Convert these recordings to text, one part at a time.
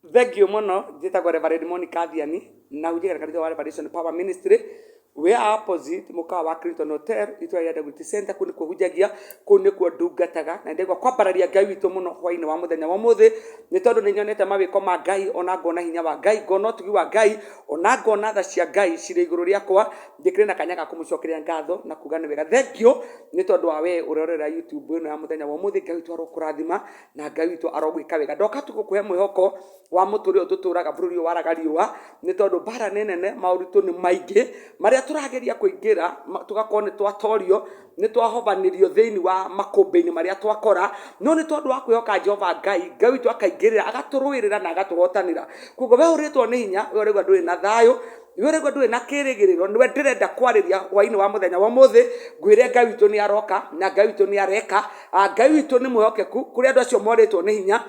Thengiũ mũno, njĩtagwo Reverend Monica Thiani, na hunjagia kanitha wa Revelation Power Ministry, wĩ opposite mũkawa wa Clinton Hotel, itũra rĩa Dagoretti Centre, kũu nĩkuo hunjagia, kũu nĩkuo ndungataga, na nĩndaigua kwambararia Ngai witũ mũno hwainĩ wa mũthenya wa ũmũthĩ, nĩ tondũ nĩ nyonete mawĩko ma Ngai, ona ngona hinya wa Ngai, ngona ũtugi wa Ngai, ona ngona tha cia Ngai cirĩ igũrũ rĩakwa, ndĩkĩrĩ na kanya ga kũmũcokeria ngatho na kuga nĩ wega. Thengiũ nĩ tondũ wa we ũrerorera YouTube ĩno ya mũthenya wa ũmũthĩ, Ngai witũ arokũrathima. Na Ngai witũ arogwĩka wega. Ndoka tu gũkũhe mwĩhoko wa mũtũrĩre ũyũ tũtũraga bũrũri ũyũ waraga riũa, nĩ tondũ mbara nĩ nene, maũritũ nĩ maingĩ, marĩa tũrageria kũingĩra tũgakorwo nĩ twatorio, nĩ twahovanĩrio thĩinĩ wa makũmbĩ-inĩ marĩa twakora, no nĩ tondũ wa kwĩhoka Jehova Ngai, Ngai witũ akaingĩrĩra, agatũrũĩrĩra na agatũhotanĩra. Koguo we ũrĩtwo nĩ hinya, we ũraigua ndũrĩ na thayũ, we ũraigua ndũrĩ na kĩrĩgĩrĩro, nĩwe ndĩrenda kwarĩria hwainĩ wa mũthenya wa ũmũthĩ, ngwĩre Ngai witũ nĩ aroka, na Ngai witũ nĩ areka, Ngai witũ nĩ mwĩhokeku kũrĩ andũ acio morĩtwo nĩ hinya,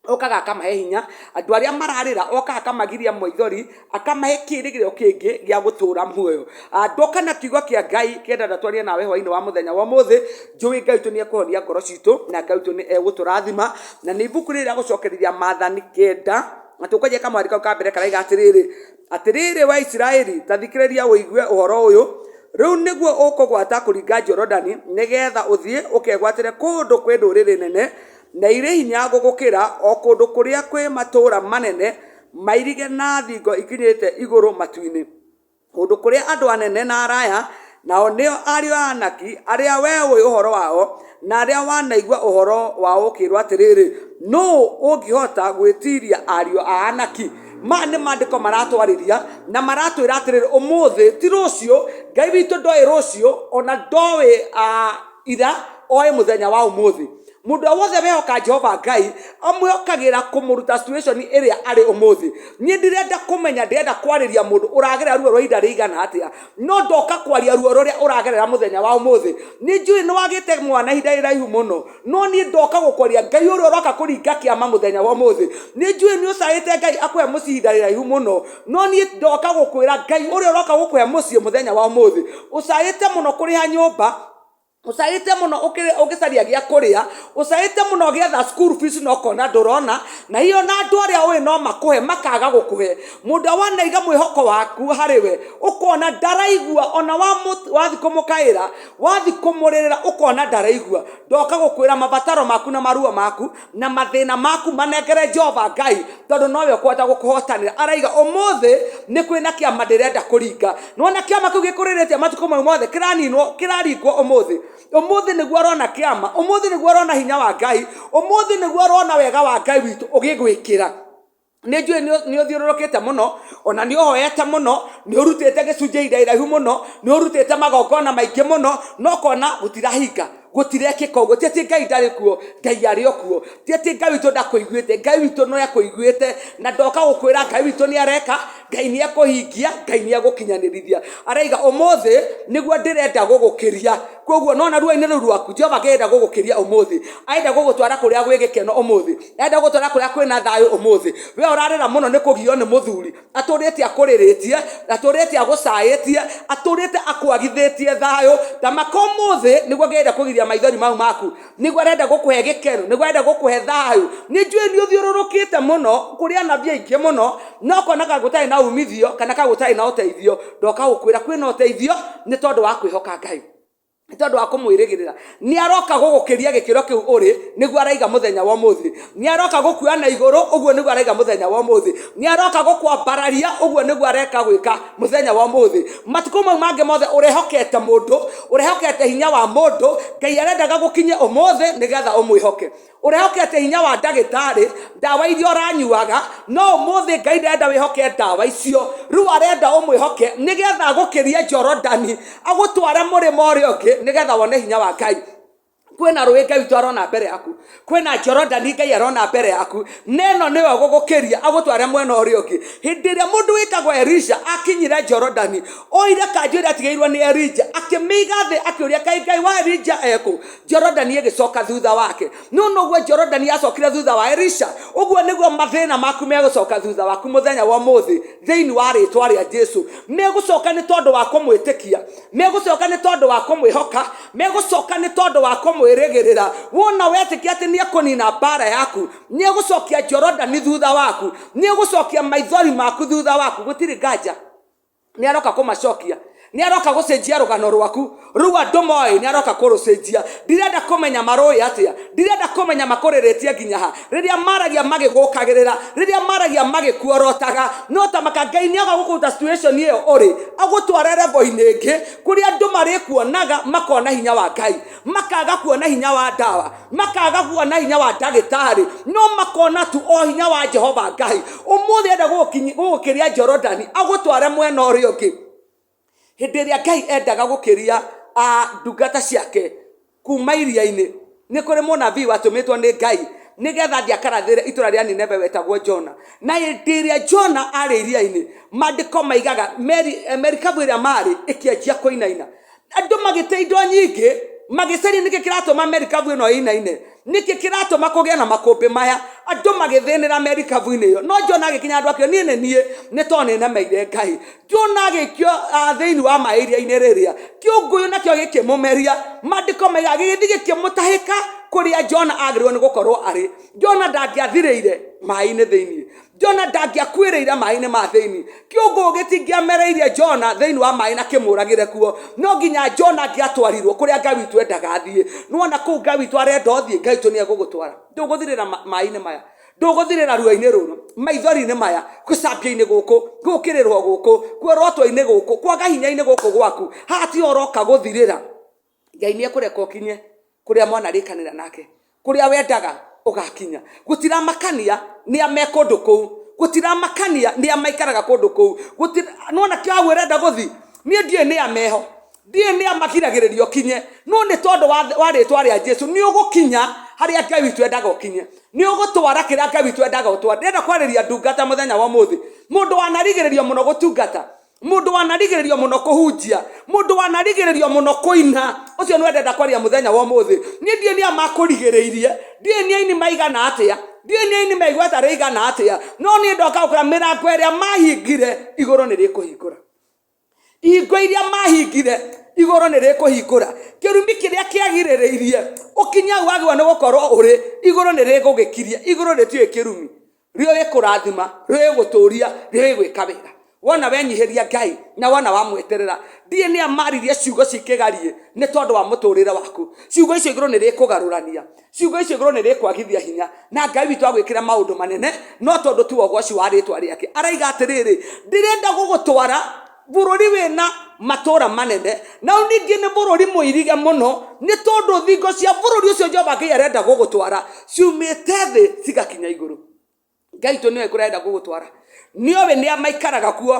okaga akamahe hinya, andũ arĩa mararĩra okaga akamagiria maithori, akamahe kĩrĩgĩrĩro kĩngĩ gĩa gũtũra muoyo. Ndoka na kiugo kĩa Ngai kĩenda ndatwarie nawe hwainĩ wa mũthenya wa ũmũthĩ, njũĩ Ngai witũ nĩ ekũhonia ngoro citũ, na Ngai witũ nĩ egũtũrathima, na nĩ ibuku rĩrĩ rĩa gũcokereria maathani kenda, na tũkwanjia kamũhari kau ka mbere karaiga atĩrĩrĩ, Atĩrĩrĩ wee Isiraeli, ta thikĩrĩria ũigue ũhoro ũyũ, Rĩu nĩguo ũkũgwata kũringa Jorodani nĩgeetha ũthiĩ ũkegwatĩre kũndũ kwĩ ndũrĩrĩ nene na irĩ hinya gũgũkĩra, o kũndũ kũrĩa kwĩ matũũra manene mairige na thingo ikinyĩte igũrũ matu-inĩ, kũndũ kũrĩa andũ anene na araya, nao nĩo ariũ a Anaki, arĩa wee ũĩ ũhoro wao, na arĩa wanaigua ũhoro wao ũkĩĩrwo atĩrĩrĩ, Nũũ ũngĩhota gwĩtiiria ariũ a Anaki? Maya nĩ maandĩko maratwarĩria na maratwĩra atĩrĩrĩ, ũmũthĩ ti rũciũ, Ngai witũ ndoĩ rũciũ ona ndoĩ ira, oĩ mũthenya wa ũmũthĩ. Mũndũ o wothe wehoka Jehova Ngai, amwĩhokagĩra kũmũruta situation ĩrĩa arĩ ũmũthĩ. Niĩ ndirenda kũmenya, ndĩrenda kwarĩria mũndũ ũragerera ruo rwa ihinda rĩigana atĩa, no ndoka kwaria ruo rũrĩa ũragerera mũthenya wa ũmũthĩ. Nĩ njũĩ nĩ wagĩte mwana ihinda rĩraihu mũno, no niĩ ndoka gũkwaria Ngai ũrĩa ũroka kũringa kĩama mũthenya wa ũmũthĩ. Nĩ njũĩ nĩ ũcaĩte Ngai akũhe mũciĩ ihinda rĩraihu mũno, no niĩ ndoka gũkwĩra Ngai ũrĩa ũroka gũkũhe mũciĩ mũthenya wa ũmũthĩ. Ũcaĩte mũno kũrĩha nyũmba, ũcaĩte mũno ũgĩcaria gĩa kũrĩa, ũcaĩte mũno ũgĩetha school fees na ũkona ndũrona, na hihi ona andũ arĩa ũĩ no makũhe makaga gũkũhe. Mũndũ ũrĩa wanaiga mwĩhoko waku harĩ we, ũkona ndaraigua ona wathiĩ kũmũkaĩra, wathiĩ kũmũrĩrĩra ũkona ndaraigua. Ndoka gũkwĩra mabataro maku na maruo maku na mathĩna maku manengere Jehova Ngai, tondũ nowe ũkũhota gũkũhotanĩra. Araiga ũmũthĩ nĩ kwĩna kĩama ndĩrenda kũringa. Nĩwona kĩama kĩu gĩkũrĩrĩte matukũ mau mothe kĩraninwo, kĩraringwo ũmũthĩ. Ũmũthĩ nĩguo ũrona kĩama, ũmũthĩ nĩguo ũrona hinya wa Ngai, ũmũthĩ nĩguo ũrona wega wa Ngai witũ ũgĩgwĩkĩra. Nĩ njũĩ nĩ ũthiũrũrũkĩte mũno, ona nĩ ũhoete mũno, nĩ ũrutĩte gĩcunjĩ ihinda iraihu mũno, nĩ ũrutĩte magongona maingĩ mũno, no ũkona gũtirahinga, gũtirekĩka ũguo. Ti atĩ Ngai ndarĩ kuo, Ngai arĩ o kuo. Ti atĩ Ngai witũ ndakũiguĩte, Ngai witũ nĩ akũiguĩte, na ndoka gũkwĩra Ngai witũ nĩ areka, Ngai nĩ ekũhingia, Ngai nĩ egũkinyanĩrithia. Araiga ũmũthĩ nĩguo ndĩrenda gũgũkĩria. Koguo nona ruo-inĩ rũu rwaku, Jehova arenda gũgũkĩria ũmũthĩ. Arenda gũgũtwara kũrĩa gwĩ gĩkeno ũmũthĩ. Arenda gũgũtwara kũrĩa kwĩna thayũ ũmũthĩ. We ũrarĩra mũno nĩ kũgio nĩ mũthuri, atũrĩte akũrĩrĩtie, atũrĩte agũcaĩtie, atũrĩte akwagithĩtie thayũ. Ta maka ũmũthĩ nĩguo Ngai arenda kũgiria maithori mau maku, nĩguo arenda gũkũhe gĩkeno, nĩguo arenda gũkũhe thayũ. Nĩ njũĩ nĩ ũthiũrũrũkĩte mũno kũrĩ anabii aingĩ mũno, no ũkonaga gũtarĩ na umithio kana ka gũtarĩ na ũteithio. Ndoka gũkwĩra kwĩna ũteithio nĩ tondũ wa kwĩhoka Ngai, nĩ tondũ wa kũmwĩrĩgĩrĩra. Nĩ aroka gũgũkĩria gĩkĩro kĩu ũrĩ, nĩguo araiga mũthenya wa ũmũthĩ. Nĩ aroka gũkuoya na igũrũ, ũguo nĩguo araiga mũthenya wa ũmũthĩ. Nĩ aroka gũkwambararia, ũguo nĩguo areka gwĩka mũthenya wa ũmũthĩ. Matukũ mau mangĩ mothe ũrehokete mũndũ, ũrehokete hinya wa mũndũ, Ngai arendaga gũkinye ũmũthĩ nĩgetha ũmwĩhoke. Ũrehokete hinya wa ndagĩtarĩ, ndawa iria ũranyuaga, no ũmũthĩ Ngai ndarenda wĩhoke ndawa icio. Rĩu arenda ũmwĩhoke nĩgetha agũkĩrie Jorodani, agũtware mũrĩmo ũrĩa ũngĩ nĩgetha wone hinya wa Ngai. Kwĩna rũĩ Ngai witũ arona mbere yaku, kwĩna Jorodani Ngai arona mbere yaku, na ĩno nĩyo ĩgũgũkĩria agũtware mwena ũrĩa ũngĩ. Hĩndĩ ĩrĩa mũndũ wĩtagwo Elisha akinyire Jorodani, oire kanjũ ĩrĩa atigĩirwo nĩ Elija, akĩmĩiga thĩ akĩũria kaĩ Ngai wa Elija ekũ? Jorodani ĩgĩcoka thutha wake. No noguo Jorodani yacokire thutha wa Elisha, ũguo nĩguo mathĩna maku megũcoka thutha waku mũthenya wa ũmũthĩ thĩinĩ wa rĩtwa rĩa Jesu. Megũcoka nĩ tondũ wa kũmwĩtĩkia, megũcoka nĩ tondũ wa kũmwĩhoka, megũcoka nĩ tondũ wa kwĩrĩgĩrĩra. Wona wetĩkia atĩ nĩ ekũnina mbara yaku, nĩ egũcokia Jorodani thutha waku, nĩ egũcokia maithori maku thutha waku, gũtirĩ nganja. Nĩ aroka kũmacokia, nĩ aroka gũcenjia rũgano rwaku rũu andũ moĩ, nĩ aroka kũrũcenjia. Ndirenda kũmenya marũĩ atĩa, ndirenda kũmenya makũrĩrĩtie nginya ha. Rĩrĩa maragia magĩgũkagĩrĩra, rĩrĩa maragia magĩkuorotaga, no ta maka Ngai nĩ oka gũkũruta situation ĩyo ũrĩ, agũtware level-inĩ ĩngĩ, kũrĩa andũ marĩkuonaga makona hinya wa Ngai, makaga kuona hinya wa ndawa, makaga kuona hinya wa ndagĩtarĩ, no makona tu o hinya wa Jehova Ngai. Ũmũthĩ enda gũgũkĩria Jorodani agũtware mwena ũrĩa ũngĩ. Hĩndĩ ĩrĩa Ngai endaga gũkĩria ndungata ciake kuma iria-inĩ, nĩ kũrĩ mũnabii watũmĩtwo nĩ Ngai nĩgetha athiĩ akarathĩre itũra rĩa Nineve wetagwo Jona. Na hĩndĩ ĩrĩa Jona arĩ iria-inĩ, maandĩko maigaga merikabu ĩrĩa marĩ ĩkĩanjia kũinaina. Andũ magĩte indo nyingĩ, magĩcaria nĩkĩ kĩratũma merikabu ĩno ĩinaine, nĩkĩ kĩratũma kũgĩe na makũmbĩ maya. Andũ magĩthĩnĩra merikabu-inĩ ĩyo. No Jona agĩkinya handũ akiuga, niĩ nĩ niĩ, nĩ tondũ nĩ nemeire Ngai. Jona agĩikio thĩinĩ wa maĩ iria-inĩ rĩrĩa, kĩũngũyũ nakĩo gĩkĩmũmeria. Maandĩko maigaga gĩgĩthiĩ gĩkĩmũtahĩka kũrĩa Jona agĩrĩirwo nĩ gũkorwo arĩ. Jona ndangĩathirĩire maĩ-inĩ thĩinĩ. Jona ndangĩakuĩrĩire maĩ-inĩ ma thĩinĩ. Kĩũngũyũ gĩtingĩamereirie Jona thĩinĩ wa maĩ na kĩmũragĩre kuo. No nginya Jona angĩatwarirwo kũrĩa Ngai witũ endaga athiĩ. Nĩwona kũu Ngai witũ arenda ũthiĩ, Ngai witũ nĩ egũgũtwara. Ndũgũthirĩra maĩ-inĩ maya. Ndũgũthirĩra ruo-inĩ rũrũ, maithori-inĩ maya, gũcambio-inĩ gũkũ, gũũkĩrĩrwo gũkũ, kuorotwo-inĩ gũkũ, kwaga hinya-inĩ gũkũ gwaku. Haha tiho ũroka gũthirĩra. Ngai nĩ ekũreka ũkinye kũrĩa mwanarĩkanĩra nake, kũrĩa wendaga ũgakinya. Gũtiramakania nĩ a me kũndũ kũu, gũtiramakania nĩ a maikaraga kũndũ kũu. Nĩwona kĩo hau ũrenda gũthiĩ? Niĩ ndiũĩ nĩ a meho, ndiũĩ nĩ a magiragĩrĩria ũkinye, no nĩ tondũ wa rĩtwa rĩa Jesu nĩ ũgũkinya harĩa Ngai witũ endaga ũkinye. Nĩ ũgũtwara kĩrĩa Ngai witũ endaga ũtware. Ndĩrenda kwarĩria ndungata mũthenya wa ũmũthĩ, mũndũ wanarigĩrĩrio mũno gũtungata, Mũndũ wanarigĩrĩrio mũno kũhunjia, mũndũ wanarigĩrĩrio mũno kũina, ũcio nĩwe ndenda kwaria mũthenya wa ũmũthĩ. Niĩ ndiũĩ nĩa makũrigĩrĩirie, ndiũĩ nĩ aini maigana atĩa, ndiũĩ nĩ aini me igweta rĩigana atĩa, no niĩ ndoka gũkwĩra mĩrango ĩrĩa mahingire, igũrũ nĩ rĩkũhingũra. Ihingo iria mahingire, igũrũ nĩ rĩkũhingũra. Kĩrumi kĩrĩa kĩagirĩrĩirie ũkinye hau wagĩrĩirwo nĩ gũkorwo ũrĩ, igũrũ nĩ rĩgũgĩkiria. Igũrũ rĩtiũĩ kĩrumi. Rĩũĩ kũrathima, rĩũĩ gũtũria, rĩũĩ gwĩka wega. Wona wenyihĩria Ngai na wona wamweterera, ndiũĩ nĩa maririe ciugo cikĩgarie nĩ tondũ wa mũtũrĩre waku. Ciugo icio igũrũ nĩ rĩkũgarũrania, ciugo icio igũrũ nĩ rĩkwagithia hinya na Ngai witũ agwĩkĩre maũndũ manene no tondũ tu wa ũgoci wa rĩtwa rĩake. Araiga atĩrĩrĩ, ndĩrenda gũgũtwara bũrũri wĩna matũra manene, na ningĩ nĩ bũrũri mũirige mũno, nĩ tondũ thingo cia bũrũri ũcio Jehova Ngai arenda gũgũtwara ciumĩte thĩ cigakinya igũrũ. Ngai witũ nĩoĩ kũrĩa arenda gũgũtwara, nĩoĩ nĩa maikaraga kuo.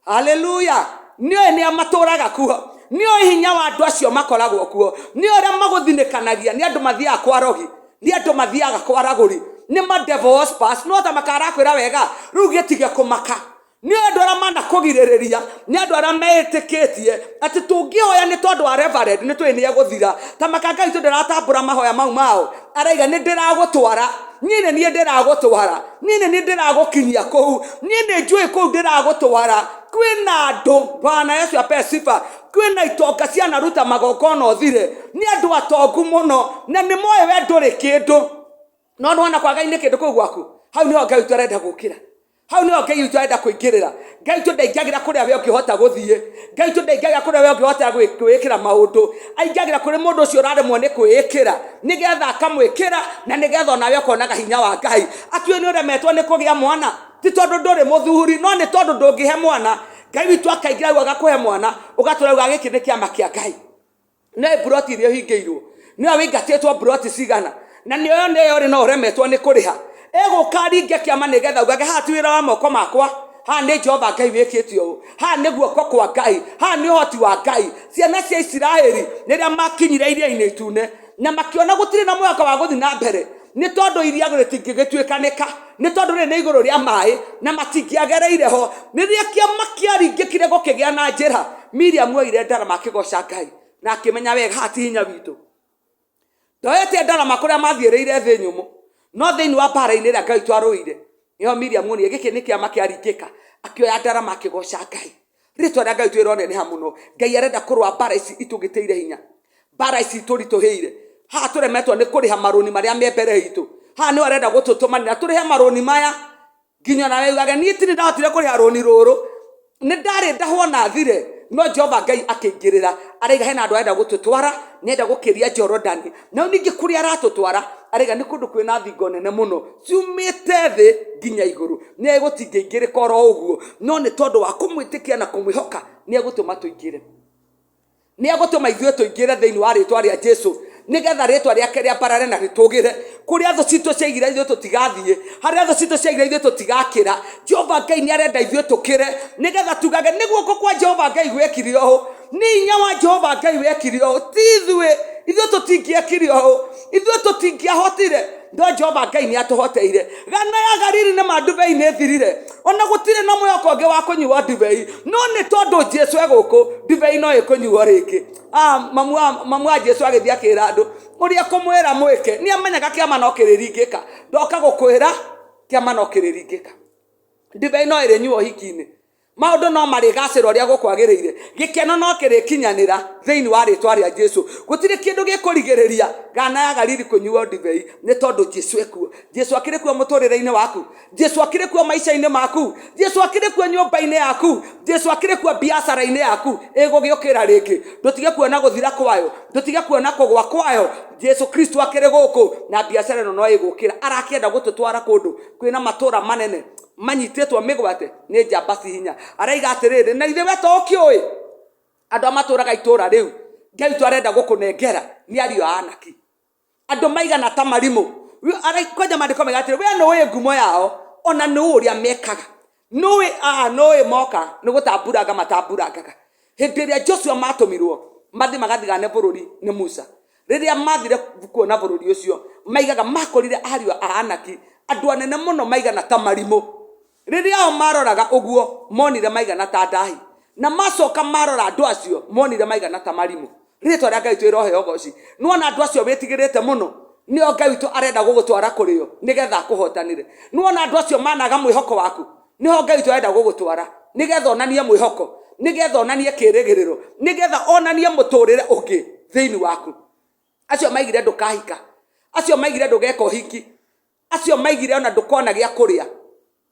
Haleluya! Nĩoĩ nĩa matũraga kuo, nĩoĩ hinya wa andũ acio makoragwo kuo, nĩoĩ ũrĩa magũthinĩkanagia. Nĩ andũ mathiaga kwa arogi, nĩ andũ mathiaga kwa aragũri, nĩ ma devil worshippers. No ta makarakwĩra wega, rĩu gĩtige kũmaka. Nĩ andũ arĩa manakũgirĩrĩria, nĩ andũ arĩa meĩtĩkĩtie atĩ tũngĩhoya nĩ tondũ wa reverend nĩ tũĩ nĩ egũthira. Ta maka Ngai witũ ndĩratambũra mahoya mau mao, araiga nĩ ndĩragũtwara, niĩ nĩ niĩ ndĩragũtwara, niĩ nĩ niĩ ndĩragũkinyia kũu, niĩ nĩ njũĩ kũu ndĩragũtwara. Kwĩna andũ, Bwana Yesu apewe sifa, kwĩna itonga cianaruta magongona ũthire, nĩ andũ atongu mũno na nĩ moĩ we ndũrĩ kĩndũ. No nĩwona kwaga-inĩ kĩndũ kũu gwaku, hau nĩho Ngai witũ arenda gũkĩra. Hau nĩho Ngai witũ arenda kũingĩrĩra. Ngai witũ ndaingagĩra kũrĩa we ũngĩhota gũthiĩ. Ngai witũ ndaingagĩra kũrĩa we ũngĩhota kwĩĩkĩra maũndũ. Aingagĩra kũrĩ mũndũ ũcio ũraremwo nĩ kwĩĩkĩra, nĩgetha akamwĩkĩra, na nĩgetha onawe ũkonaga hinya wa Ngai. Atiũĩ nĩ ũremetwo nĩ kũgĩa mwana, ti tondũ ndũrĩ mũthuri, no nĩ tondũ ndũngĩhe mwana. Ngai witũ akaingĩra hau agakũhe mwana, ũgatũra ugaga gĩkĩ nĩ kĩama kĩa Ngai. Nĩoĩ mburoti iria ũhingĩirwo, nĩoĩ wĩingatĩtwo mburoti cigana, na nĩoĩ nĩyo ũrĩ no ũremetwo nĩ kũrĩha. Egũka aringe kĩama nĩgetha augage haha ti wĩra wa moko makwa, haha nĩ Jehova Ngai wĩkĩte ũũ, haha nĩ guoko kwa Ngai, haha nĩ ũhoti wa Ngai. Ciana cia Isiraeli rĩrĩa makinyire iria-inĩ itune na makĩona gũtirĩ na mwĩhoko wa gũthiĩ na mbere, nĩ tondũ iria rĩtingĩgĩtuĩkanĩka, nĩ tondũ rĩrĩ nĩ igũrũ rĩa maĩ na matingĩagereire ho. Rĩrĩa kĩama kĩaringĩkire gũkĩgĩa na njĩra, Miriamu oire ndarama akĩgoca Ngai na akĩmenya wega haha ti hinya witũ. Ndoete ndarama kũrĩa mathiĩrĩire thĩ nyũmũ, no thĩinĩ wa mbara-inĩ ĩrĩa Ngai witũ arũire, nĩho Miriamu onire gĩkĩ nĩ kĩama kĩaringĩka, akĩoya ndarama akĩgoca Ngai. Rĩtwa rĩa Ngai witũ rĩroneneha mũno. Ngai arenda kũrũa mbara ici itũgĩtĩire hinya, mbara ici itũritũhĩire. Haha tũremetwo nĩ kũrĩha marũni marĩa me mbere itũ. Haha nĩwe arenda gũtũtũmanĩra tũrĩhe marũni maya nginya nawe ugage niĩ tirĩ ndahotire kũrĩha rũni rũrũ nĩ ndarĩ ndahwo na thire no Jehova Ngai akĩingĩrĩra araiga hena andũ arenda gũtũtwara nĩenda gũkĩria Jorodani na rĩu ningĩ kũrĩa aratũtwara araiga nĩ kũndũ kwĩna thingo nene mũno ciumĩte thĩ nginya igũrũ nĩ gũtingĩingĩrĩka oro ũguo no nĩ tondũ wa kũmwĩtĩkia na kũmwĩhoka nĩ egũtũma tũingĩre. Nĩ egũtũma ithuĩ tũingĩre thĩinĩ wa rĩtwa rĩa Jesu nĩgetha rĩtwa rĩake rĩambarare na rĩtũgĩre kũrĩa thũ citũ ciaigire ithuĩ tũtigathiĩ harĩa thũ citũ ciaigire ithuĩ tũtigakĩra Jehova Ngai nĩ arenda ithuĩ tũkĩre nĩgetha tugage nĩ guoko kwa Jehova Ngai gwekire ũũ nĩ hinya wa Jehova Ngai wekire ũũ ti ithuĩ ithuĩ tũtingĩekire ũũ ithuĩ tũtingĩahotire no Jehova Ngai nĩ atũhoteire gana ya Galili nĩ ma ndibei nĩ thirire ona gũtirĩ na mwĩhoko ũngĩ wa kũnyua ndibei no nĩ tondũ Jesu e gũkũ ndibei no ĩkũnyuo rĩngĩ ah, mamu wa, mamu wa Jesu agĩthiĩ akĩra andũ ũrĩa kũmwĩra mwĩke nĩ amenyaga kĩama no kĩrĩringĩka ndoka gũkwĩra kĩama no kĩrĩringĩka ndibei no ĩrĩnyuo ũhiki-inĩ Maũndũ no marĩgacĩra ũrĩa gũkwagĩrĩire. Gĩkeno no kĩrĩkinyanĩra thĩinĩ wa rĩtwa rĩa Jesu. Gũtirĩ kĩndũ gĩkũrigĩrĩria Kana ya Galili kũnyuo ndibei nĩ tondũ Jesu ekuo. Jesu akĩrĩ kuo mũtũrĩre-inĩ waku? Jesu akĩrĩ kuo maica-inĩ maku? Jesu akĩrĩ kuo nyũmba-inĩ yaku? Jesu akĩrĩ kuo biacara-inĩ yaku? Ĩgũgĩũkĩra rĩngĩ. Ndũtige kuona gũthira kwayo. Ndũtige kuona kũgwa kwayo. Jesu Kristo akĩrĩ gũkũ na biacara ĩno no ĩgũkĩra. Arakĩenda gũtũtwara kũndũ kwĩna matũra manene manyitĩtwo mĩgwate nĩ njamba ci hinya araiga atĩrĩrĩ na ithe we to ũkĩũĩ andũ a matũraga itũra rĩu ngai witũ arenda gũkũnengera nĩ ariũ a anaki andũ maigana ta marimũ kwanja maandĩko mega atĩrĩ we nĩũĩ ngumo yao ona nĩũĩ ũrĩa mekaga nĩũĩ nĩũĩ moka nĩ gũtamburanga matamburangaga hĩndĩ ĩrĩa Joshua matũmirwo mathiĩ magathigane bũrũri nĩ Musa rĩrĩa mathire kuona bũrũri ũcio maigaga makorire ariũ a anaki andũ anene mũno maigana ta marimũ Rĩrĩa o maaroraga ũguo, moonire maigana ta ndaahi, na maacoka maarora andũ acio, moonire maigana ta marimũ. Rĩĩtwa rĩa Ngai witũ rĩroheo ũgooci. Nĩwona andũ acio wĩtigĩrĩte mũno? Nĩo Ngai witũ arenda gũgũtwara kũrĩ o, nĩgetha akũhootanĩre. Nĩwona andũ acio managa mwĩhoko waku? Nĩho Ngai witũ arenda gũgũtwara, nĩgetha onanie mwĩhoko, nĩgetha onanie kĩĩrĩgĩrĩro, nĩgetha onanie mũtũũrĩre ũngĩ thĩinĩ waku. Acio maigire ndũkahika, acio maigire ndũgeka ũhiki, Acio maigire ona ndũkona gĩa kũrĩa.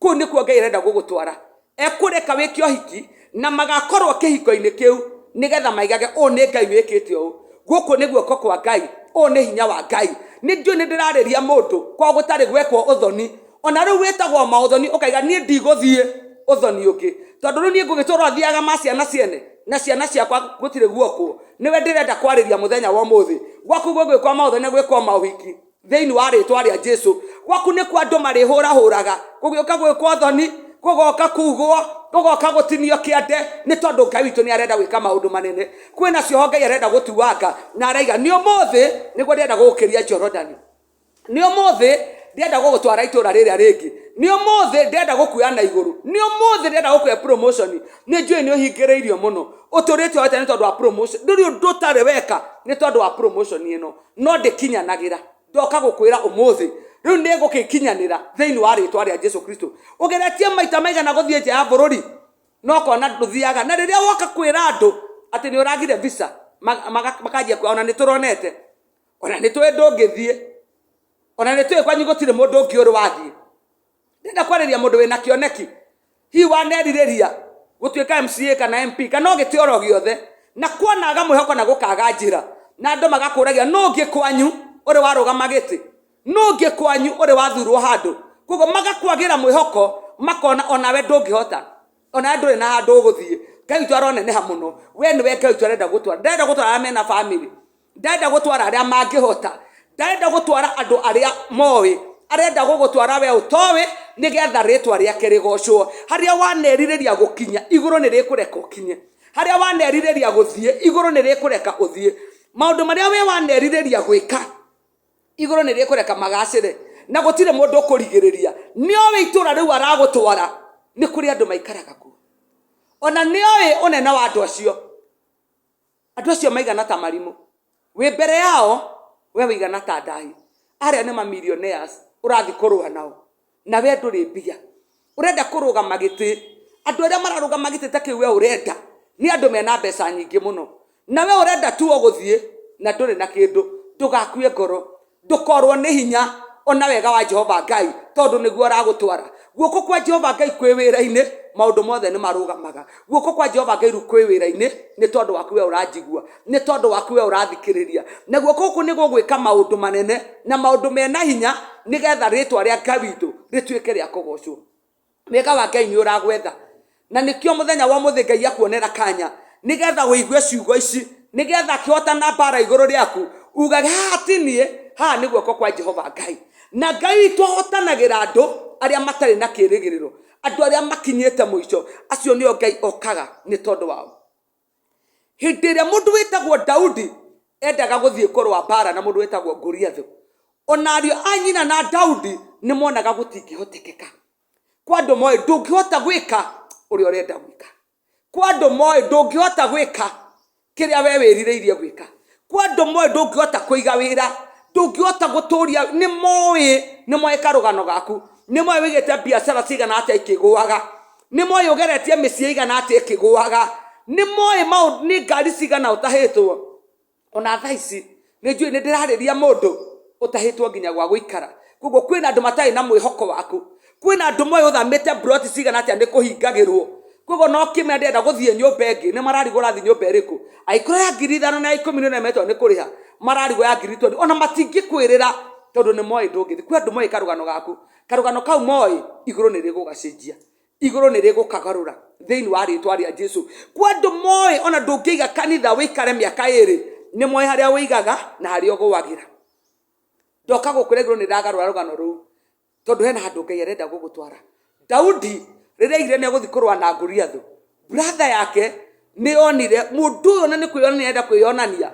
Kũu nĩkuo Ngai arenda gũgũtwara. Ekũreka wĩke ũhiki na magakorwo kĩhiko-inĩ kĩu nĩgetha maigage ũũ nĩ Ngai wĩkĩte ũũ. Gũkũ nĩ guoko kwa Ngai. Ũũ nĩ hinya wa Ngai. Nĩ njũĩ nĩ ndĩrarĩria mũndũ kwao gũtarĩ gwekwo ũthoni. Ona rĩu wĩtagwo maũthoni ũkaiga niĩ ndigũthiĩ ũthoni ũngĩ. Tondũ rĩu niĩ ngũgĩtũra thiaga ma ciana ciene na ciana ciakwa gũtirĩ guokwo. Nĩwe ndĩrenda kwarĩria mũthenya wa ũmũthĩ. Gwaku gũgwĩkwo maũthoni na gwĩkwo maũhiki. thĩinĩ wa rĩtwa rĩa Jesu. Gwaku nĩkuo andũ marĩhũrahũraga, gũgĩũka gwĩkwo thoni, gũgoka kugwo, gũgoka gũtinio kĩande, nĩ tondũ Ngai witũ nĩ arenda gwĩka maũndũ manene. Kwĩna cioho Ngai arenda gũtuanga, na araiga nĩ ũmũthĩ nĩguo ndĩrenda gũgũkĩria Jorodani. Nĩ ũmũthĩ ndĩrenda gũgũtwara itũra rĩrĩa rĩngĩ. Nĩ ũmũthĩ ndĩrenda gũkuoya na igũrũ. Nĩ ũmũthĩ ndĩrenda gũkũhe promotion. Nĩ njũĩ nĩ ũhingĩrĩirio mũno. Ũtũrĩte o nĩ tondũ wa promotion. Ndũrĩ ũndũ ũtarĩ weka nĩ tondũ wa promotion ĩno. no ndĩkinyanagĩra ndoka gũkwĩra ũmũthĩ rĩu nĩ gũgĩkinyanĩra thĩinĩ wa rĩtwa rĩa Jesu Kristo ũgeretie maita maigana gũthiĩ nja ya bũrũri no kona ndũthiaga na rĩrĩa woka kwĩra andũ atĩ nĩ ũragire visa makanjia kuga ona nĩ tũronete ona nĩ tũĩ ndũngĩthiĩ ona nĩ tũĩ kwanyu gũtirĩ mũndũ ũngĩ ũrĩ wathiĩ Ndĩrenda kwarĩria mũndũ wĩna kĩoneki. Hihi wanerirĩria gũtuĩka MCA kana MP kana o gĩtĩ oro gĩothe na kwanaga mwĩhoko na gũkaga njĩra na andũ magakũragia nũ ũngĩ kwanyu ũrĩ warũgama gĩtĩ, nũ ũngĩ kwanyu ũrĩ wathurwo handũ. Koguo magakwagĩra mwĩhoko makona onawe ndũngĩhota, onawe ndũrĩ na handũ ũgũthiĩ. Ngai witũ aroneneha mũno, we nĩwe Ngai witũ arenda gũtwara. Ndarenda gũtwara arĩa mena bamĩrĩ. Ndarenda gũtwara arĩa mangĩhota. Ndarenda gũtwara andũ arĩa moĩ. Arenda gũgũtwara we ũtoĩ nĩgetha rĩtwa rĩake rĩgocwo. Harĩa wanerirĩria gũkinya, igũrũ nĩ rĩkũreka ũkinye. Harĩa wanerirĩria gũthiĩ, igũrũ nĩ rĩkũreka ũthiĩ. Maũndũ marĩa we wanerirĩria gwĩka, igũrũ nĩ rĩkũreka magacĩre. Na gũtirĩ mũndũ ũkũrigĩrĩria. Nĩ oĩ itũra rĩu aragũtwara, nĩ kũrĩ andũ maikaraga kuo. Ona nĩ oĩ ũnene wa andũ acio. Andũ acio maigana ta marimũ. Wĩ mbere yao, we wĩigana ta ndahi. Arĩa nĩ ma millionaires ũrathiĩ kũrũa nao, na we ndũrĩ mbia. Ũrenda kũrũgama gĩtĩ, andũ arĩa mararũgama gĩtĩ ta kĩu we ũrenda, nĩ andũ mena mbeca nyingĩ mũno. Na we ũrenda tu o gũthiĩ, na ndũrĩ na kĩndũ. Ndũgakue ngoro. Ndũkorwo nĩ hinya ona wega wa Jehova Ngai tondũ nĩguo ũragũtwara. Guoko kwa Jehova Ngai kwĩ wĩra-inĩ, maũndũ mothe nĩ marũgamaga. Guoko kwa Jehova Ngai rĩu kwĩ wĩra-inĩ nĩ tondũ waku we ũranjigua, nĩ tondũ waku we ũrathikĩrĩria. Na guoko gũkũ nĩ gũgwĩka maũndũ manene na maũndũ mena hinya nĩgetha rĩtwa rĩa Ngai witũ rĩtuĩke rĩa kũgocwo. Wega wa Ngai nĩ ũragwetha. Na nĩkĩo mũthenya wa ũmũthĩ Ngai akuonera kanya nĩgetha ũigue ciugo ici, nĩgetha akĩhotana mbara igũrũ rĩaku, ugage haha ti niĩ, haha nĩ guoko kwa Jehova Ngai. Na Ngai witũ ahotanagĩra andũ arĩa matarĩ na kĩrĩgĩrĩro, andũ arĩa makinyĩte mũico, acio nĩo Ngai okaga nĩ tondũ wao. Hĩndĩ ĩrĩa mũndũ wĩtagwo Daudi endaga gũthiĩ kũrũa mbara na mũndũ wĩtagwo Goliathũ, ona ariũ a nyina na Daudi nĩ monaga gũtingĩhotekeka. Kwa andũ moĩ ndũngĩhota gwĩka ũrĩa ũrenda gwĩka. Kwa andũ moĩ ndũngĩhota gwĩka kĩrĩa we wĩrirĩirie gwĩka. Kwa andũ moĩ ndũngĩhota kũiga wĩra, ndũngĩhota gũtũria, nĩ moĩ, nĩ moĩ karũgano gaku, nĩ moĩ wĩigĩte biacara cigana atĩa ikĩgũaga, nĩ moĩ ũgeretie mĩciĩ ĩigana atĩa ĩkĩgũaga, nĩ moĩ maũndũ, nĩ ngari cigana ũtahĩtwo. Ona thaa ici nĩ njũĩ nĩ ndĩrarĩria mũndũ ũtahĩtwo nginya gwa gũikara. Koguo kwĩna andũ matarĩ na mwĩhoko waku. Kwĩna andũ moĩ ũthamĩte mburoti cigana atĩa nĩ kũhingagĩrwo. Koguo no kĩmera ndĩrenda gũthiĩ nyũmba ĩngĩ, nĩ mararigwo ũrathiĩ nyũmba ĩrĩkũ. Angĩkorwo ya 5000 na ya 10 nĩ ũremetwo nĩ kũrĩha, mararigwo ya ngiri twendi. Ona matingĩkwĩrĩra tondũ nĩ moĩ ndũngĩthiĩ. Kwĩ andũ moĩ karũgano gaku. Karũgano kau moĩ, igũrũ nĩ rĩgũgacenjia. Igũrũ nĩ rĩgũkagarũra thĩinĩ wa rĩtwa rĩa Jesu. Kwa andũ moĩ ona ndũngĩiga kanitha wĩikare mĩaka ĩrĩ, nĩ moĩ harĩa ũigaga na harĩa ũgũagĩra. Ndoka gũkwĩra igũrũ nĩ rĩragarũra rũgano rũu, tondũ hena handũ Ngai arenda gũgũtwara. Daudi rĩrĩa aigire nĩ egũthiĩ kũrũa na Goliathũ, brother yake nĩ onire mũndũ ũyũ ona nĩ kwĩyonania arenda kwĩyonania,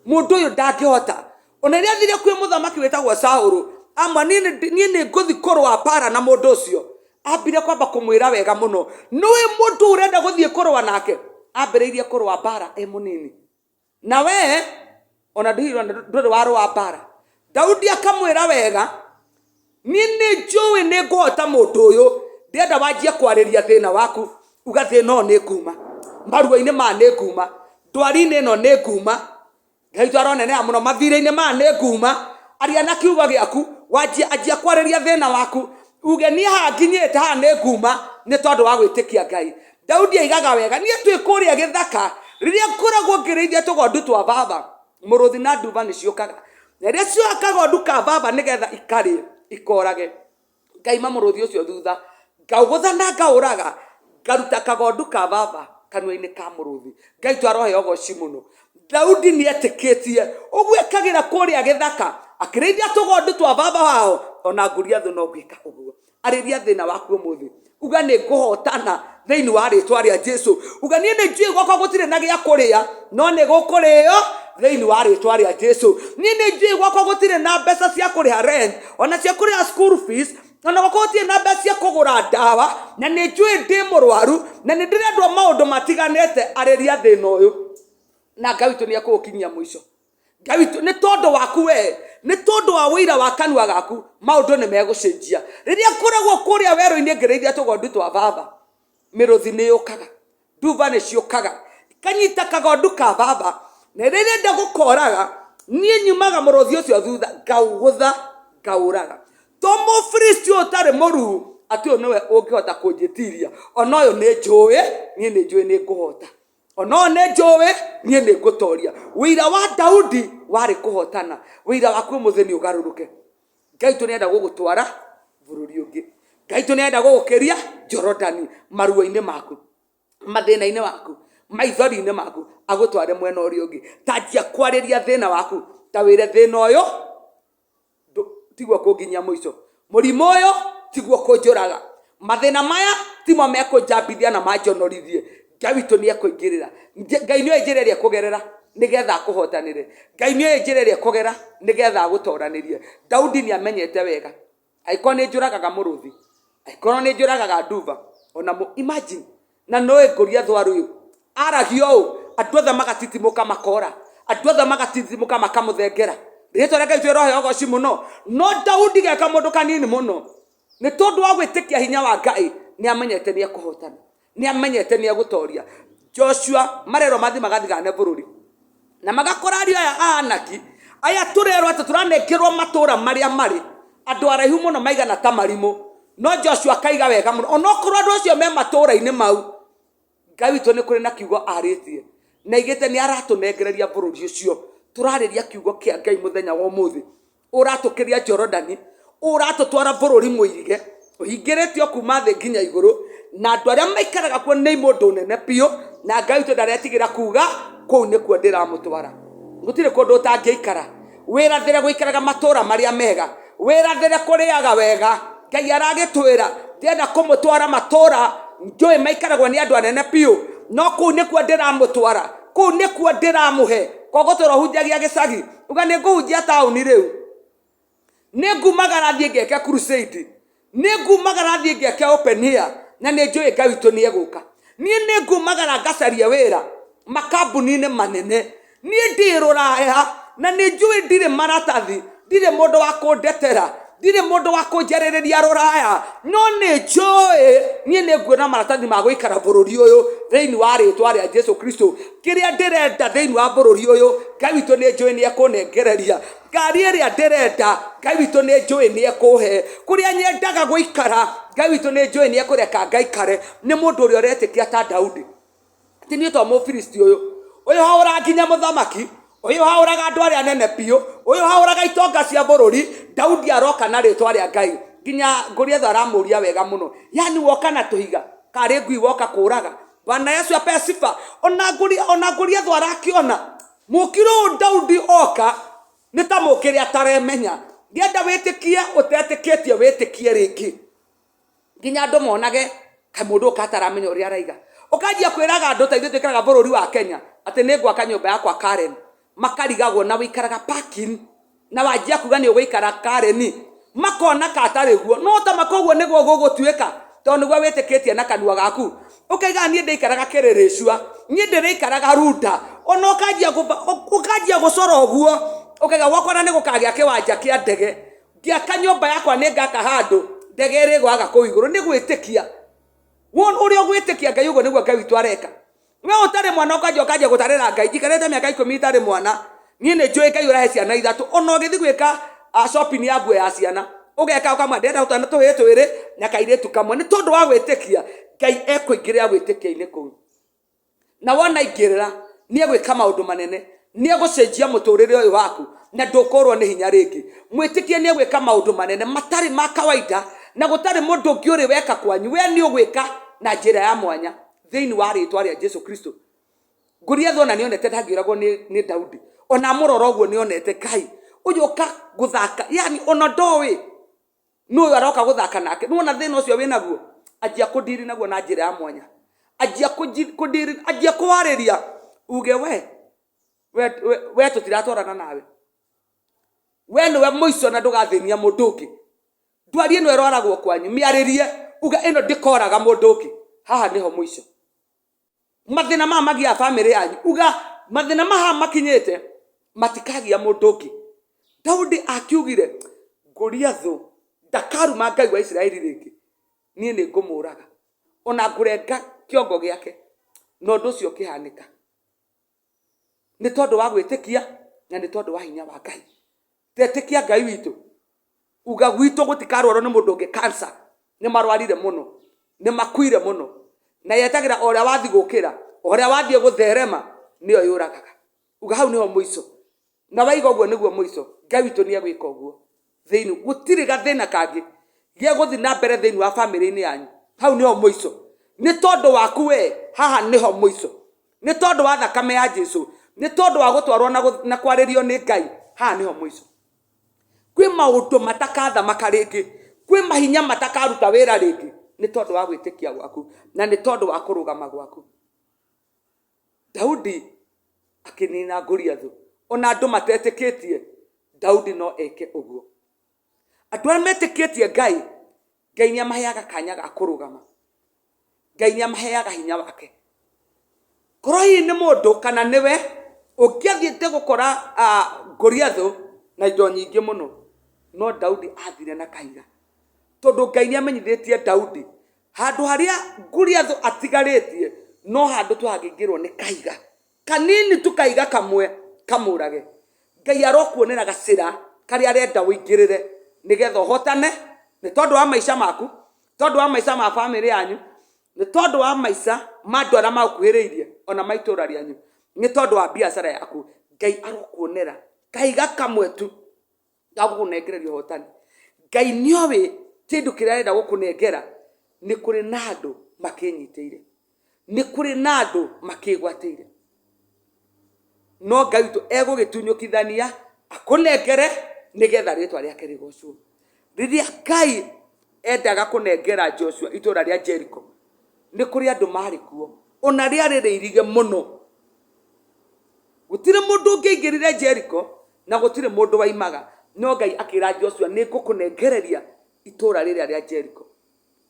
mũndũ ũyũ ndangĩhota. Ona rĩrĩa athire kwĩ mũthamaki wĩtagwo Saũlũ, amwĩra niĩ nĩ ngũthiĩ kũrũa mbara na mũndũ ũcio. Ambire kwamba kũmwĩra wega mũno, nĩũĩ mũndũ ũrenda gũthiĩ kũrũa nake? Ambĩrĩirie kũrũa mbara e mũnini. Na we ona ndũrĩ warũa mbara. Daudi akamwĩra wega, niĩ nĩ njũĩ nĩ ngũhota mũndũ ũyũ, ndĩrenda wanjie kwarĩria thĩna waku, uga thĩna ũyũ nĩ nguma, maruo-inĩ maya nĩ nguma, ndwari-inĩ ĩno nĩ nguma, Ngai witũ aroneneha mũno, mathirĩ-inĩ maya nĩ nguma, aria na kiugo gĩaku, wanjie anjia kwarĩria thĩna waku, uge niĩ haha nginyĩte haha nĩ nguma nĩ tondũ wa gwĩtĩkia Ngai. Daudi aigaga wega, niĩ twĩ kũrĩa gĩthaka, rĩrĩa ngoragwo ngĩrĩithia tũgondu twa baba, mũrũthi na nduba nĩ ciũkaga, na rĩrĩa cioya kagondu ka baba nĩgetha ikarĩe, ikorage. Ngaima mũrũthi ũcio thutha, ngaũgũtha na ngaũraga, ngaruta kagondu ka baba kanua-inĩ ka mũrũthi. Ngai witũ aroheo ũgoci mũno. Daudi nĩ etĩkĩtie ũguo ekagĩra kũrĩa gĩthaka akĩrĩithia tũgondu twa baba wao, ona Goliathũ no gwĩka ũguo. Arĩria thĩna waku ũmũthĩ, uga nĩ ngũhotana thĩinĩ wa rĩtwa rĩa Jesu. Uga niĩ nĩ njũĩ gwakwa gũtirĩ na gĩa kũrĩa, no nĩ gũkũrĩo thĩinĩ wa rĩtwa rĩa Jesu. Niĩ nĩ njũĩ gwakwa gũtirĩ na mbeca cia kũrĩha rent, ona cia kũrĩha school fees, ona gwakwa gũtirĩ na mbeca cia kũgũra ndawa, na nĩ njũĩ ndĩ mũrwaru, na nĩ ndĩrendwo maũndũ matiganĩte. Arĩria thĩna ũyũ, na Ngai witũ nĩ ekũũkinyia mũico. Ngai witũ nĩ tondũ waku we, nĩ tondũ wa ũira wa kanua gaku, maũndũ nĩ megũcenjia. Rĩrĩa ngoragwo kũrĩa werũ-inĩ ngĩrĩithia tũgondu twa baba, mĩrũthi nĩ yũkaga, nduba nĩ ciũkaga, ikanyita kagondu ka baba, na rĩrĩa ĩrenda gũkoraga, niĩ nyumaga mũrũthi ũcio thutha, ngaũgũtha, ngaũraga. To Mũfilisti ũyũ ũtarĩ mũruu, atĩ ũyũ nĩwe ũngĩhota kũnjĩtiria, ona ũyũ nĩ njũĩ, niĩ nĩ njũĩ nĩ ngũhota. Ona ũyũ nĩ njũĩ, niĩ nĩ ngũtoria. Ũira wa Daudi warĩ kũhotana. Ũira waku ũmũthĩ nĩ ũgarũrũke. Ngai witũ nĩ arenda gũgũtwara bũrũri ũngĩ. Ngai witũ nĩ arenda gũgũkĩria Jorodani maruo-inĩ maku, mathĩna-inĩ maku, maithori-inĩ maku, agũtware mwena ũrĩa ũngĩ. Ta anjia kwarĩria thĩna waku, ta wĩre thĩna ũyũ tiguo kũnginyia mũico, mũrimũ ũyũ tiguo kũnjũraga, mathĩna maya timo mekũnjambithia na manjonorithie. Ngai witũ nĩ ekũingĩrĩra. Ngai nĩoĩ njĩra ĩrĩa ekũgerera nĩgetha akũhotanĩre. Ngai nĩoĩ njĩra ĩrĩa ekũgera nĩgetha agũtoranĩrie. Daudi nĩ amenyete wega angĩkorwo nĩ njũragaga mũrũthi, angĩkorwo nĩ njũragaga nduba, ona imagine, na nĩũĩ Goliathũ arĩ ũ? Aragia ũũ, andũ othe magatitimũka makora, andũ othe magatitimũka makamũthengera. Rĩtwa rĩa Ngai witũ rĩroheo ũgoci mũno. No Daudi ge kamũndũ kanini mũno, nĩ tondũ wa gwĩtĩkia hinya wa Ngai, nĩ amenyete nĩ ekũhotana, nĩ amenyete nĩ egũtoria. Joshua marerwo mathiĩ magathigane bũrũri, na magakora ariũ aya a Anaki, Aya tũrerwo atĩ tũranengerwo matũũra marĩa marĩ andũ araihu mũno maigana ta marimũ. No Joshua akaiga wega mũno, onokorwo andũ acio me matũũra-inĩ mau, Ngai witũ nĩ kũrĩ na kiugo arĩtie na aigĩte nĩ aratũnengereria bũrũri ũcio. Tũrarĩria kiugo kĩa Ngai mũthenya wa ũmũthĩ. Ũratũkĩria Jorodani, ũratũtwara bũrũri mũirige, ũhingĩrĩtio kuma thĩ nginya igũrũ, na andũ arĩa maikaraga kuo nĩ imũndũ nene biũ, na Ngai witũ ndaretigĩra kuga kũu nĩkuo ndĩramũtwara. Gũtirĩ kũndũ ũtangĩikara. Wĩrathĩre gũikaraga matũũra marĩa mega. Wĩrathĩre kũrĩaga wega. Ngai aragĩtwĩra ndĩrenda kũmũtwara matũũra njũĩ maikaragwo nĩ andũ anene biũ, no kũu nĩkuo ndĩramũtwara, kũu nĩkuo ndĩramũhe. Koguo tũra ũhunjagia gĩcagi, uga nĩ ngũhunjia taũni rĩu. Nĩ ngumagara thiĩ ngeke crusade. Nĩ ngumagara thiĩ ngeke open air na nĩ njũĩ Ngai witũ nĩ egũka. Niĩ nĩ ngumagara ngacarie wĩra makambuni-inĩ manene. Niĩ ndĩ rũraya na nĩ njũĩ ndirĩ maratathi, ndirĩ mũndũ wa kũndetera, ndirĩ mũndũ wa kũnjarĩrĩria rũraya, no nĩ njũĩ niĩ nĩ nguona maratathi ma gũikara bũrũri ũyũ thĩinĩ wa rĩtwa rĩa Jesu Kristo. Kĩrĩa ndĩrenda thĩinĩ wa bũrũri ũyũ, Ngai witũ nĩ njũĩ nĩ ekũnengereria. Ngari ĩrĩa ndĩrenda, Ngai witũ nĩ njũĩ nĩ ekũhe. Kũrĩa nyendaga gũikara, Ngai witũ nĩ njũĩ nĩ ekũreka ngaikare. Nĩ mũndũ ũrĩa ũretĩkia ta Daudi. Ti niĩ to Mũfilisti ũyũ. Ũyũ haũraga nginya mũthamaki, ũyũ haũraga andũ arĩa anene biũ, ũyũ haũraga itonga cia bũrũri. Daudi aroka na rĩtwa rĩa Ngai. Nginya Goliathũ aramũria wega mũno, yani woka na tũhiga, karĩ ngui woka kũraga? Bwana Yesu apewe sifa. Ona Goliathũ arakĩona Mũkiri ũyũ Daudi oka nĩ ta mũkĩrĩ ataremenya. Ngĩenda wĩtĩkie ũtetĩkĩtie wĩtĩkie rĩngĩ. Nginya andũ monage kaĩ mũndũ ũyũ kataramenya ũrĩa araiga. Ũkanjia kwĩraga andũ ta ithuĩ tũikaraga bũrũri wa Kenya atĩ nĩ ngwaka nyũmba yakwa Karen. Makarigagwo na wĩikaraga parking. Na wanjia kuga nĩ ũgũikara Karen, makona ka atarĩ guo. No ta ma koguo nĩguo gũgũtuĩka, tondũ nĩguo wĩtĩkĩtie na kanua gaku. Ũkaiga niĩ ndĩikaraga Kĩrĩrĩcua, niĩ ndĩrĩikaraga Runda. Ona ũkanjia ũkanjia gũcora ũguo, ũkaiga gwakwa na nĩ gũkagĩa kĩwanja kĩa ndege. Ngĩaka nyũmba yakwa nĩ ngaka handũ ndege ĩrĩgũaga kũu igũrũ. Nĩ gwĩtĩkia. Ũrĩa ũgwĩtĩkia Ngai ũguo nĩguo Ngai witũ areka. We ũtarĩ mwana ũkanjia ũkanjia gũtarĩra Ngai, njikarĩte mĩaka ikũmi itarĩ mwana, niĩ nĩ njũĩ Ngai ũrahe ciana ithatũ, ona ũgĩthiĩ gwĩka shopping ya nguo ya ciana, ũgeka ũkamwĩra ndĩrenda twana tũhĩĩ twĩrĩ na kairĩtu kamwe, nĩ tondũ wa gwĩtĩkia Ngai ekũingĩrĩra gwĩtĩkia-inĩ kũu. Na wona aingĩrĩra, nĩ egwĩka maũndũ manene, nĩ egũcenjia mũtũrĩre ũyũ waku na ndũkũrwo nĩ hinya rĩngĩ. Mwĩtĩkie nĩ egwĩka maũndũ manene matarĩ ma kawaida na gũtarĩ mũndũ ũngĩ ũrĩ weka kwanyu, we nĩ ũgwĩka na njĩra ya mwanya. Thĩinĩ wa rĩtwa rĩa Jesu Kristo. Goliathũ ona nĩonete ndangĩũragwo nĩ, nĩ Daudi. Ona amũrora ũguo nĩonete Ngai ũyũ ũka gũthaka, yani ona ndoĩ nũ ũyũ aroka gũthaka nake. Nĩwona thĩna ũcio wĩnaguo? Anjia kũndiri naguo na njĩra ya mwanya. Anjia kũndiri, anjia kũwarĩria uge we, we, we, we tũtiratwarana nawe. We nĩwe mũico na ndũgathĩnia mũndũ ũngĩ. Ndwari ĩno ĩrwaragwo kwanyu, mĩarĩrie, uge ĩno ndĩkoraga mũndũ ũngĩ. Haha nĩho mũico. Mathĩna maya magiaga bamĩrĩ yanyu, uga mathĩna maya haha makinyĩte matikagia mũndũ ũngĩ. Daudi akiugire, Goliathũ ndakaruma Ngai wa Isiraeli rĩngĩ, niĩ nĩ ngũmũraga. Ona ngũrenga kĩongo gĩake. Na ũndũ ũcio ũkĩhanĩka. Nĩ tondũ wa gwĩtĩkia na nĩ tondũ wa hinya wa Ngai. Tetĩkia Ngai witũ. Uga gwitũ gũtikarwarwo nĩ mũndũ ũngĩ cancer. Nĩ marwarire mũno. Nĩ makuire mũno. Na yetagĩra o ũrĩa wathiĩ gũkĩra, o ũrĩa wathiĩ gũtherema, nĩyo yũragaga. Uga hau nĩho mũico. Na waiga ũguo nĩguo mũico, Ngai witũ nĩ egwĩka ũguo. Thĩinĩ, gũtirĩ gathĩna kangĩ gegũthiĩ na mbere thĩinĩ wa bamĩrĩ-inĩ yanyu. Hau nĩho mũico. Nĩ tondũ waku we, haha nĩho mũico. Nĩ tondũ wa thakame ya Jesu, nĩ tondũ wa gũtwarwo na kwarĩrio nĩ Ngai, haha nĩho mũico. Kwĩ maũndũ matakathamaka rĩngĩ, kwĩ mahinya matakaruta wĩra rĩngĩ, nĩ tondũ wa gwĩtĩkia gwaku na nĩ tondũ wa kũrũgama gwaku. Daudi akĩnina Goliathũ, ona andũ matetĩkĩtie Daudi no eke ũguo. Andũ arĩa metĩkĩtie Ngai, Ngai nĩ amaheaga kanya ga kũrũgama. Ngai nĩ amaheaga hinya wake. Korwo hihi nĩ mũndũ kana nĩwe, ũngĩathiĩte gũkora Goliathũ na indo nyingĩ mũno, no Daudi athire na kahiga. Tondũ Ngai nĩ amenyithĩtie Daudi, handũ harĩa Goliathũ atigarĩtie, no handũ tu hangĩingĩrwo nĩ kahiga. Kanini tu kahiga kamwe kamũrage. Ngai arokuonera gacĩra karĩa arenda ũingĩrĩre nĩgetha ũhotane nĩ tondũ wa maica maku, tondũ wa maica ma bamĩrĩ yanyu, nĩ tondũ wa maica ma andũ arĩa magũkuhĩrĩirie ona ma itũra rĩanyu, nĩ tondũ wa biacara yaku. Ngai arokuonera kahiga kamwe tu ga gũkũnengereria ũhotani. Ngai nĩoĩ kĩndũ kĩrĩa arenda gũkũnengera nĩ kũrĩ na andũ makĩnyitĩire. Nĩ kũrĩ na andũ makĩgwatĩire. No Ngai witũ egũgĩtunyũkithania akũnengere nĩgetha rĩtwa rĩake rĩgocwo. Rĩrĩa Ngai endaga kũnengera Joshua itũra rĩa Jericho, nĩ kũrĩ andũ marĩ kuo, ona rĩarĩ rĩirige mũno. Gũtirĩ mũndũ ũngĩaingĩrire Jericho na gũtirĩ mũndũ waimaga. No Ngai akĩra Joshua, nĩ ngũkũnengereria itũra rĩrĩa rĩa Jericho.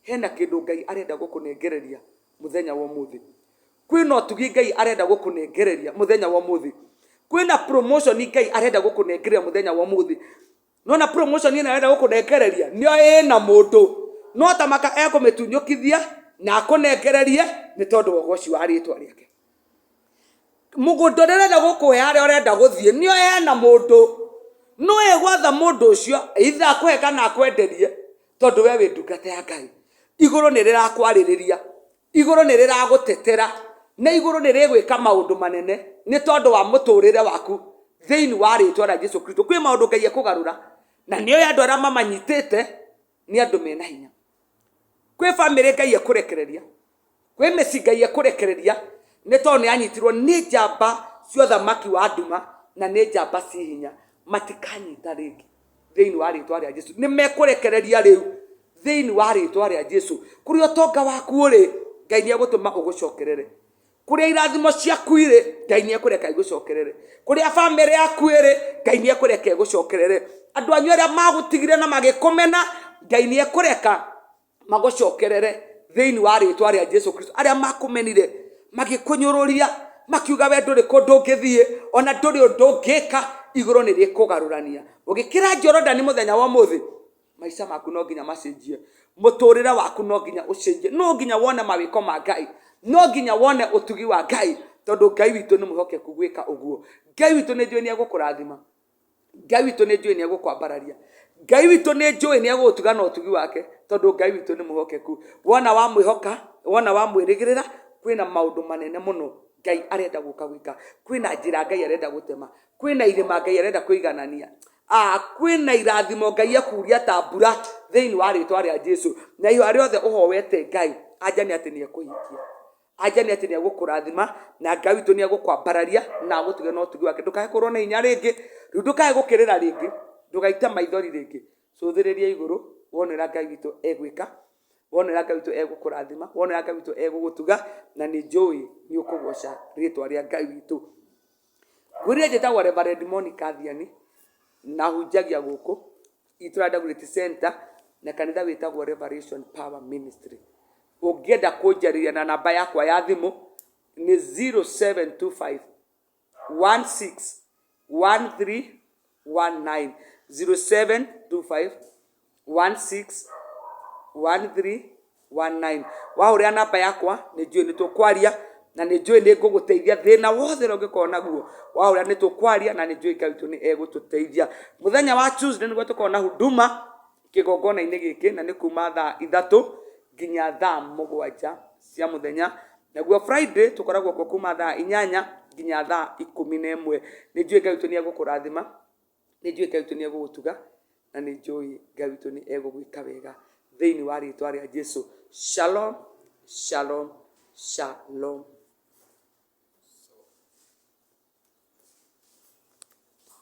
Hena kĩndũ Ngai arenda gũkũnengereria mũthenya wa ũmũthĩ. Kwĩna ũtugi Ngai arenda gũkũnengereria mũthenya wa ũmũthĩ. Kwĩna promotion Ngai arenda gũkũnengereria mũthenya wa ũmũthĩ. Nona promotion ĩno arenda gũkũnengereria nĩyo ĩna mũndũ. No tamaka ekũmĩtunyũkithia na akũnengererie nĩ tondũ wa ũgoci wa rĩtwa rĩake. Mũgũnda ũrĩa ũrenda gũkũhe harĩa ũrenda gũthiĩ nĩyo hena mũndũ. No egwatha mũndũ ũcio either akũhe kana akwenderie tondũ we wĩ ndungata ya Ngai. Igũrũ nĩ rĩrakwarĩrĩria, igũrũ nĩ rĩragũtetera, na igũrũ nĩ rĩgwĩka maũndũ manene nĩ tondũ wa mũtũrĩre waku thĩinĩ wa rĩtwa rĩa Jesu Kristo. Kwĩ maũndũ Ngai ekũgarũra na nĩoĩ andũ arĩa mamanyitĩte nĩ andũ mena hinya. Kwĩ bamĩrĩ Ngai ekũrekereria, kwĩ mĩciĩ Ngai ekũrekereria nĩ tondũ nĩ yanyitirwo nĩ njamba cia ũthamaki wa nduma na nĩ njamba ci hinya. Matikanyita rĩngĩ thĩinĩ wa rĩtwa rĩa Jesu. Nĩ mekũrekereria rĩu thĩinĩ wa rĩtwa rĩa Jesu. Kũrĩa ũtonga waku ũrĩ, Ngai nĩ egũtũma ũgũcokerere. Kũrĩa irathimo ciaku irĩ, Ngai nĩ ekũreka igũcokerere. Kũrĩa bamĩrĩ yaku ĩrĩ, Ngai nĩ ekũreka ĩgũcokerere. Andũ anyu arĩa magũtigire na magĩkũmena, Ngai nĩ ekũreka magũcokerere thĩinĩ wa rĩtwa rĩa Jesu Kristo. Arĩa makũmenire, magĩkũnyũrũria, makiuga we ndũrĩ kũndũ ũngĩthiĩ, ona ndũrĩ ũndũ ũngĩka, igũrũ nĩ rĩkũgarũrania. Ũgĩkĩra Jorodani mũthenya wa ũmũthĩ, maica maku no nginya macenjie mũtũrĩre waku no nginya ũcenjie no nginya wone mawĩko ma Ngai no nginya wone ũtugi wa Ngai tondũ Ngai witũ nĩ mwĩhokeku gwĩka ũguo. Ngai witũ nĩ njũĩ nĩ egũkũrathima, Ngai witũ nĩ njũĩ nĩ egũkwambararia, Ngai witũ nĩ njũĩ nĩ egũgũtuga na ũtugi wake tondũ Ngai witũ nĩ mwĩhokeku. Wona wamwĩhoka, wona wamwĩrĩgĩrĩra, kwĩna maũndũ manene mũno Ngai arenda gũka gwĩka, kwĩna njĩra Ngai arenda gũtema, kwĩna irĩma Ngai arenda kũiganania. Ah, kwĩna irathimo Ngai ekuria ta mbura thĩinĩ wa rĩtwa rĩa Jesu. Na ihoya rĩothe ũhoete Ngai, anja nĩ atĩ nĩ ekũhingia. Anja nĩ atĩ nĩ egũkũrathima na Ngai witũ nĩ egũkwambararia na agũtuge na ũtugi wake. Ndũkae kũrwo na hinya rĩngĩ, rĩu ndũkae gũkĩrĩra rĩngĩ, ndũgaite maithori rĩngĩ. Cũthĩrĩria igũrũ wone ũrĩa Ngai witũ egwĩka, wone ũrĩa Ngai witũ egũkũrathima, wone ũrĩa Ngai witũ egũgũtuga, na nĩ njũĩ nĩ ũkũgoca rĩtwa rĩa Ngai witũ. Ngwĩrire njĩtagwo Reverend Monica Thiani, na hunjagia gũkũ itũra Dagoretti Centre, na kanitha wĩtagwo Revelation Power Ministry. Ũngĩenda kũnjarĩria na namba yakwa ya thimũ nĩ 0725 16 13 19 0725 16 13 19 wahũrĩra namba yakwa nĩ njũĩ nĩ tũkwaria na nĩ njũĩ nĩ ngũgũteithia thĩna wothe ũrĩa ũngĩkorwo naguo wahũrĩra nĩ tũkwaria na nĩ njũĩ Ngai witũ nĩ egũtũteithia. Mũthenya wa Tuesday nĩguo tũkoragwo na huduma kĩgongona-inĩ gĩkĩ na nĩ kuma thaa 3 nginya thaa 7 cia mũthenya. Naguo Friday tũkoragwo kuo kuma thaa 8 nginya thaa 11. Nĩ njũĩ Ngai witũ nĩ egũkũrathima. Nĩ njũĩ Ngai witũ nĩ egũgũtuga, na nĩ njũĩ Ngai witũ nĩ egũgwĩka wega thĩinĩ wa rĩtwa rĩa Jesu. Shalom, shalom, shalom.